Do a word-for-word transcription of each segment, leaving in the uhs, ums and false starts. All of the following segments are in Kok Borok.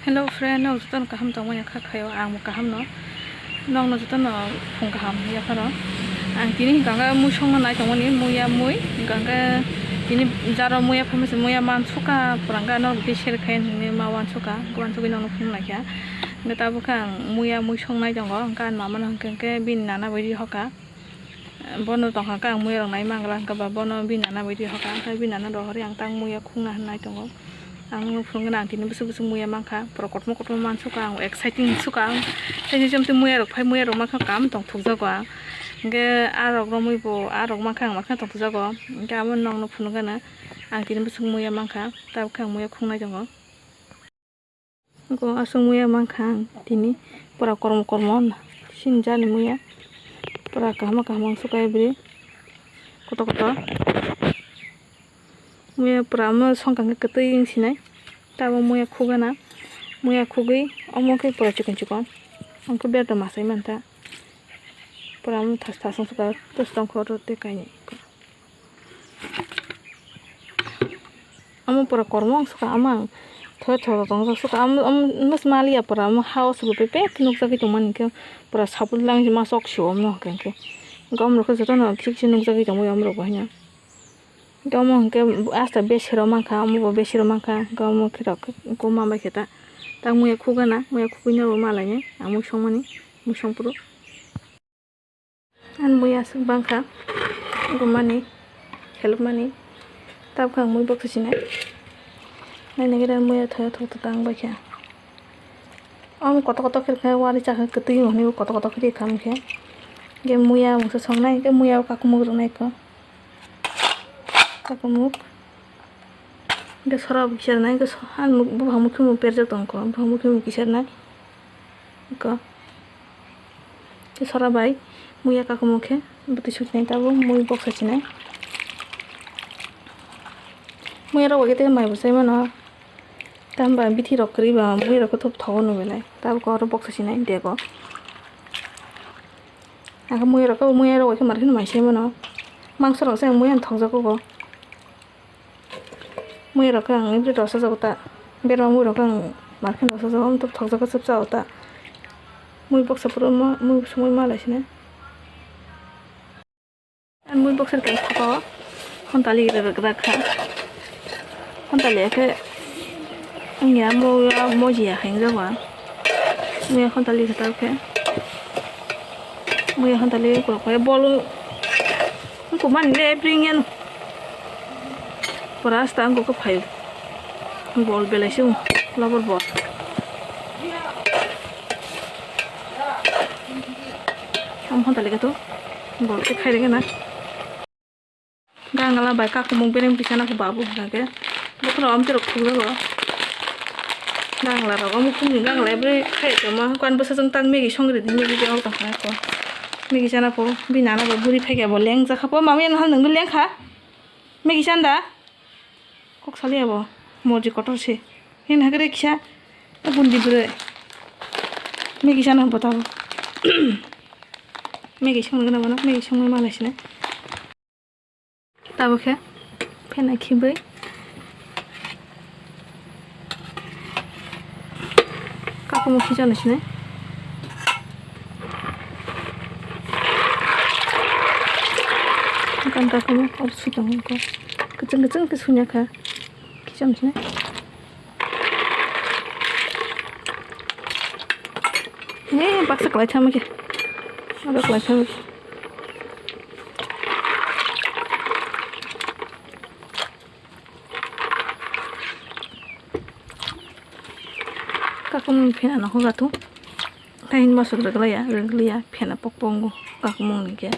Hello friend, nok jotono kaham tongmani kha khayo, ang bo kaham no. Nok no jotono phung kaham ya phano. Ang tini hingka khe mui songna nai tongmani, muya mui, hingka khe tini jaro muya phamisa muya mansuka, purangka nok di ser khayan hingni ma wansuka, wansuki nok no phung nai kha. Hingke tabuk khe ang muya mui songnai tongo, hingke ang mama no hingke hingke bini nana bai ri hoka. Bono tongkha khe ang muya rok nai mangla, hingke ba bono bini nana bai ri hoka, hingke bini nana rohorwi ang tang muya khungna hinwi nai tongo. Ang nung phunukgwi ang tini bwswk bwswk muya mankha, borok kotorma kotorma mansuka, ang exciting suka, ang tei jemtwi muya rok phai muya rok mankha kam tong thokjago ang, hingke ah rok romwi bo ah rok mankha ang mankha tong thokjago, hingke abo nokno phunukgano ang tini bwswk muya mankha, tabuk khe ang muya khungnai tongo. Bo aswk muya mankha ang tini pura kormo kormo sinjani muya pura kaham kaham ang sukai bri kotor kotor muya pura omo songkha hwnkhe kwtwi wng sinai tabo muya khugana muya khugwi omo khe pura chikon chikon ang khe bera masai mantha pura omo thas thas wng suka tus tongkho oro tei kainwi. Omo pura kormo wng suka, omo ang thoi thoi tongjak suka, omo, omo, omo se maliya pura, omo ha o se bo pepet nukjagwi tongmani khe pura sabuk lang ma sok sio omo hwnkhe, hwnkhe omo rok khe jotono khik se nukjagwi tongmani omo rok bo haino, hwnkhe omo hwnkhe asta besi rok mankha, omo bo besi rok mankha, hwnkhe omo khe rok khe kokma bai khe ta, ta muya khugana, muya khugwi no bo malainai ang mui songmani, mui songphuru. Ani muya aswk bangkha, gumani, khelokmani, tabukhe ang mui boksa sinai. Naina gede muya thoya thok thok tang baikha. Omo kotor kotor khe wari chakha kwtwi hwnwi kotor kotor khe kha mokhe. Hwnkhe muya mungsa songnai, hwnkhe muya o kakumuk rwnai kho. Kakumuk. Hwnkhe sora bo kisa rwnai, hwnkhe so-, ani buphang mukhe bo berjak tongkho, buphang mukhe bo kisa rwnai. Eko. Tei sora bai muya kakumuk khe bwtwi sukhinai tabuk mui boksa sinai. Muya rok bai khe tei mai bo sai mano. Tamo bai bithi rok kwrwi ba mui rok khe thop thogo no belai. Tabuk oro boksa sinai dego. Ang khe muya rok khe muya rok bai khe mar khe mai sai mano. Mangso rok se ang muya thokjago bo. Mui rok khe ang ebri rw sajagw ta, berma mui rok khe ang mar khe rw sajagw, amtwk thokjagw chwpcha o ta. Mui boksa phuru ma, mui sumui ma lai sini. Ani mui boksa khe thapa o, hontali rw rw kha. Hontali khe wngya mo, moji ya khe wngjago ang. Mui hontali khe ta khe. Mui hontali khe bol. Wngkuk mani le bring yan. Pura asta wngkuk khe phaio. Bol belai se wng, labor bol. Am hontali khe to. Bol khe khai rege na. Gangla bai kakumuk bereng bisana khe babu hwnkha khe. Bokhorok amtwi rok thukjago. Gangla rok omo khumni gangla bai khai tongma. Kuan bwsajwk tang Maggie song ridi, Maggie de order khanai kho. Maggie chana pho, bini nana bo buri phaikha bo lengjakha pho. Mami ano hal nungno lengkha. Maggie chanda. Kok saliya bo. Morji kotor se. Hin hagre kisa. Bundi bwrwi. Maggie chana bo tabo. Maggie song gana bono. Maggie song ma lai sini. Tabuk khe phenai khibwi kakumuk khichano sinai. Kakumuk oro sui tongo wngkha. Kwchwng kwchwng khe suina kha khicham sinai. He baksa kwlai thangma khe. Abo kwlai thangma khe. Kakumni phena no hoga thu. Kain masuk reglaya, reglaya phena pokpongo kakumni khe.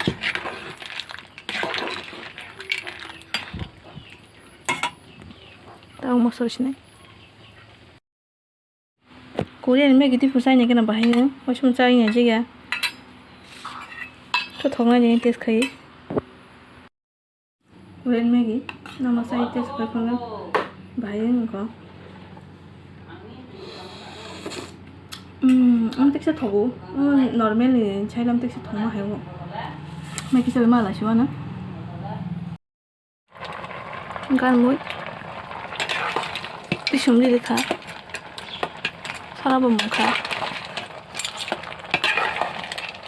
Tao masuk sini. Korean Maggie twi phuru chaina gana bahai o, waisung chai ya jega. Tho thok nai test khai. Korean Maggie no ma chai test khai phuru bahai o wngkha. Hmm, ang teksa thogo. Normal ni chailam teksa thokma hai o. Maggie chai ma lai si wana. Ganmui. Tisum di kha. Aro bo mungkha.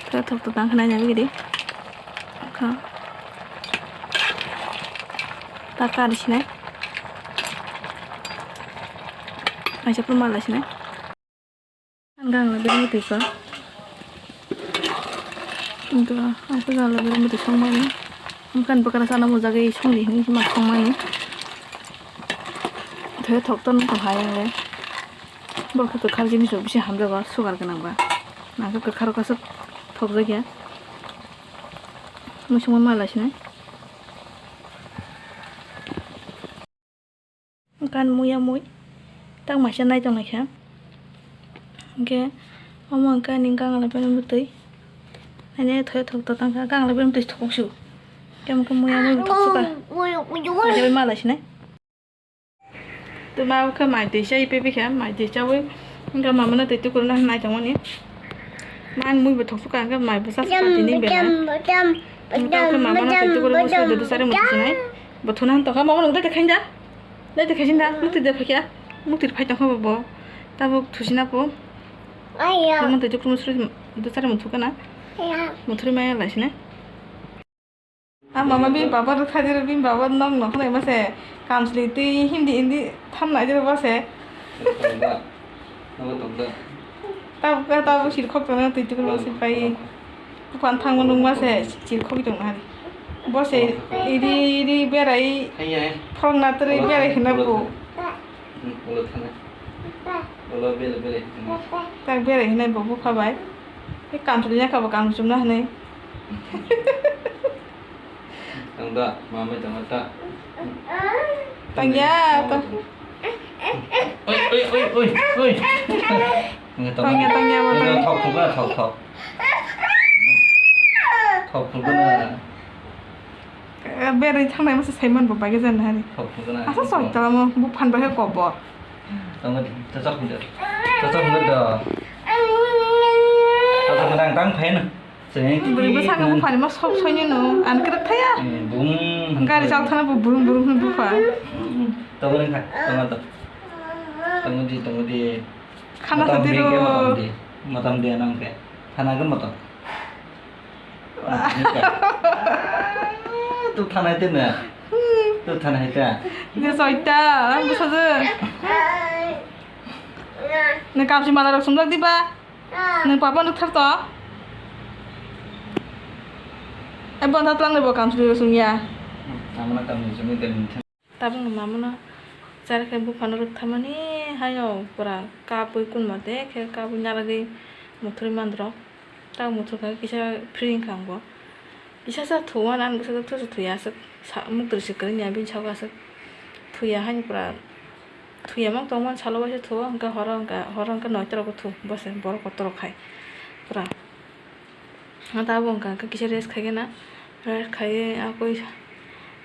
Khe thok to tang khe naina bigidi. Kha. Ta kar sinai. Aisa pun mala sinai. Ang gang la bini tiko. Ang khe gang la bini tiko song mani. Ang kan bakra sana mo jaga song di hini ma song mani. Thok to nung to hai ang le. Borok khe kwkhar jinis rok bisi hamjak o, sugar gwnang ba. Nang khe kwkhar o kaisa thokjak ya. Mui songma mala sinai. Kan muya mui. Tak maisa nai tong lai kha. Hwnkhe omo hwnkhe ani gang la bini bwtwi. Ani thoi thok to tang kha, gang la bini bwtwi thok su. Khe omo khe muya mui thok su kha. Mala sinai. Tuma khe mai twi chai pe bikha, mai twi chawi wngkha mama no twi tukuruna nai tongmani. Man mui bo thok suka wngkha mai bo sa suka tini belai. Wngkha khe mama no twi tukuruna sui dodo sari muti sinai. Bo thuna han tongkha mama no dai twi khainda. Dai twi khaisinda, mukti de phakya. Mukti phai tongkha bo bo. Tabuk thusina po. Mama twi tukuruna sui dodo sari mutu kana. Muthuri maya lai sinai. Ah, mama, bini baba rwkha jero, bini baba nok nok nai mase, kamchwlwi twi hindi hindi thamnai jero bose. Tongda. Nogo tongda. Tabuk, tabuk sirkhok tongna twi tukur mase pai. Buphang thangma nung mase sirkhok tongna hari. Bose iri iri berai phorok natri berai hina bu. Ulo thana. Ulo bele bele. Tak berai hinai bo bupha bai. He kamchwlwi ya kha bo kamchwlwi na hinai. Tong da, mamai tong da. Tong ya, tong. Oi, oi, oi, oi, oi. Tong ya, tong ya, tong ya. Thok thok na, thok thok. Thok thok na. Eh, berai thangnai masa Simon bo bai jan hari. Thok thok na. Asa soi tala mo bu phan bai ko bo. Tong di, ta chok hunda. Ta chok hunda da. Ta chok hunda tang phai na. Bwrwi bwsakhe buphani ma sok soinino, ang kwrwk thaya. Eh, bum. Gari chal thana bo burum burum hwn bupha. Tongo ni kha, tongo to. Tongo di, tongo di. Khana motom thadi di ro. Ke motom di. Motom di anang ke. Khana ke motom. Tu thana te na. Tu thana hai ta. Ni soita, ang bwsajwk. Ni kamsi mala rok sumjak diba? Nwng papa nwk thar to? Ai, bonta twlang de bo kamchwlwi rw sung ya. Amana kamchwlwi sung ya. Tabuk no mama no chari khe buphano rwk tharmani haino pura kapwi kunma de khe kapwi naragwi muthurwi mandrok. Tabuk muthur kha kisa free wngkha ang bo. Kisa sa thuwan ang bwsa thusu thuya aswk sa-, muktwrwi se kwrwngya bini sago aswk thuya haino pura. Thuya mang tongmani salo waisa thuo, hwnkhe horo hwnkhe, horo hwnkhe noita rogo thu, bose borok kotor rok hai pura. Abo hwnkha hwnkhe kisa rest khaigena, rest khaiwi akoi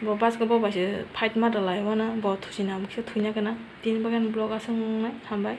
bo bus go bo bai se fight ma rwlai mano, bo thusi nang kisa thuina gana. Tini bagwi ani vlog aswk wngnai, hambai.